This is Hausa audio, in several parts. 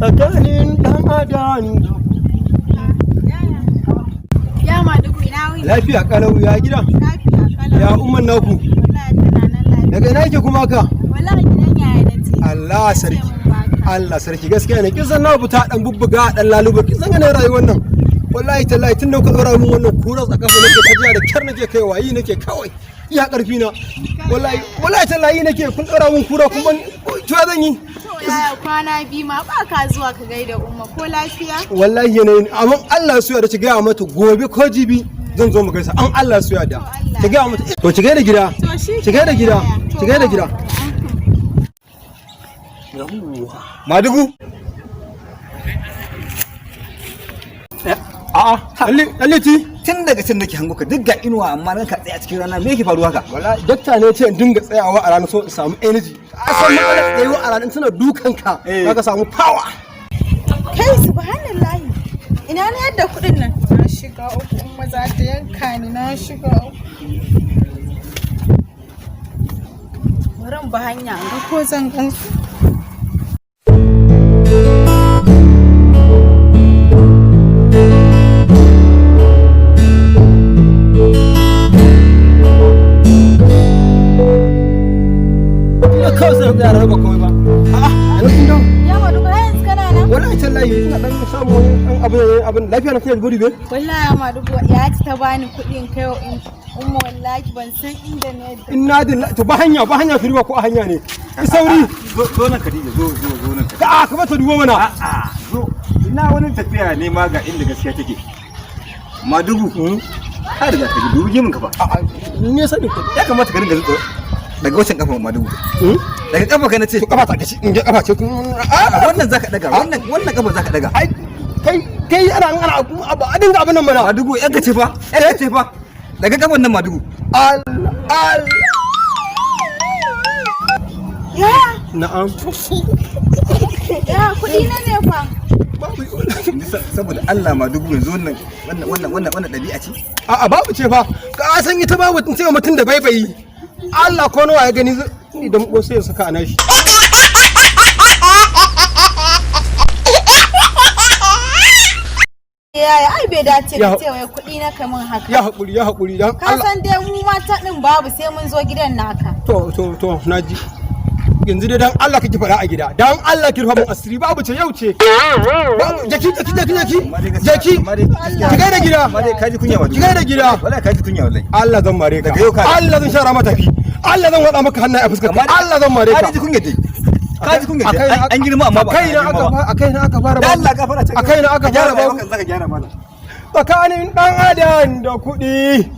Tsakanin dan adam da Ya Madugu, ina wuni? Lafiya kalau, ya gida? Lafiya kalau. Ya umman naku? Wallahi tana nan lafiya. Daga ina yake kuma ka? Wallahi gidan yaya na ce. Allah sarki. Allah sarki, gaskiya ne, kin san na fita dan bubbuga dan laluba, kin san ganin rayuwar nan. Wallahi tallahi, tun da kuka dora min wannan kura tsakafa nake ta jiya, da kyar nake kaiwa, yi nake kawai. Iya karfi na. Wallahi wallahi tallahi nake, kun dora min kura kuma, to ya zan yi? To yaya, kwana biyu ma ba ka zuwa ka gaida umma, ko lafiya? Wallahi yanayin, amma Allah su yarda, ki gaya mata gobe ko jibi zan zo mu gaisa, an Allah su yarda. Ki gaya mata. To ki gaida gida. To shi Ki gaida gida. Ki gaida gida. Madugu. A'a, lalle ti. Tun daga can nake hango ka, duk ga inuwa amma nan ka tsaya a cikin rana, me yake faruwa haka? Wallahi dakta ne ce in dinga tsayawa a rana so in samu energy. A san matsalar tsayawa a rana, tana dukan ka, zaka samu power. Kai, subhanallahi. Ina ne yadda kuɗin nan? Na shiga uku, umma za ta yanka ni, na shiga uku. Bari in bi hanya in ga ko zan gan su. Ina kawai sai ga yara ba komai ba. A'a, yanzu kin dawo. Ya Madugu, har yanzu kana nan? Wallahi tallahi ina dan samu wani dan abu ne, abin lafiya na kina buri be. Wallahi ya Madugu, ya ci ta bani kuɗi in kai wa umma, wallahi ban san inda ne yadda. Inna lillahi, to ba hanya, ba hanya firwa ko a hanya ne. Ki sauri. Zo, zo nan Khadija, zo, zo, zo nan. Ka a ka bata dubo mana. A'a, zo. Ina wani tafiya ne ma, ga inda gaskiya take. Madugu. Ka riga ka ji dubu gemun ka fa. A'a, ni ne sani ko. Ya kamata ka dinga zuwa daga wancan kafa, Madugu. Daga kafa ka nace. To kafa ta kashi, in ga kafa ce. A'a, wannan zaka daga, wannan kafa zaka daga. Ai kai kai, ana ana abu a dinga abin nan mana. Madugu, yanka ce fa, yanka ce fa. Daga kafan nan, Madugu. Allah Allah. Ya, Na'am. ya kuɗi na ne fa. Babu. Saboda Allah Madugu, yanzu wannan wannan wannan wannan wannan dabi'a ce. A'a, babu ce fa. Ka san ita babu tun sai mutum da baibayi. Allah ko nawa ya gani idan ko sai ya saka a nashi. Yaya, ai bai dace Ya- ka ce wai kuɗi na kamun haka. Ya haƙuri, ya haƙuri dan Ka Allah. san dai mu mata ɗin babu sai mun zo gidan naka. To to to, naji. Yanzu dai dan Allah kake faɗa a gida. Dan Allah ki rufa mun asiri, babu ce yau ce. Babu, jaki jaki jaki jaki. Jaki. Ki gaida gida. Amma dai ka ji kunya, Madugu. Ki gaida gida. Wallahi ka ji kunya wallahi. Allah zan mare ka. Daga yau ka- Allah zan shara mata fi. Allah zan wada maka hannaye a fuskar ka. Allah zan mare Ka ka. ji kunya dai. Ka ji kunya dai. An girma amma ba. A kaina aka fara, a kaina aka fara. Da Allah ka fara. A kaina aka fara babu. Zaka gyara mana. Tsakanin dan adam da kuɗi,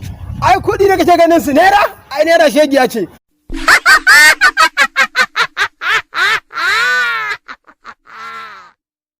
ai kuɗi da kake ganin su naira, ai naira shegiya ce.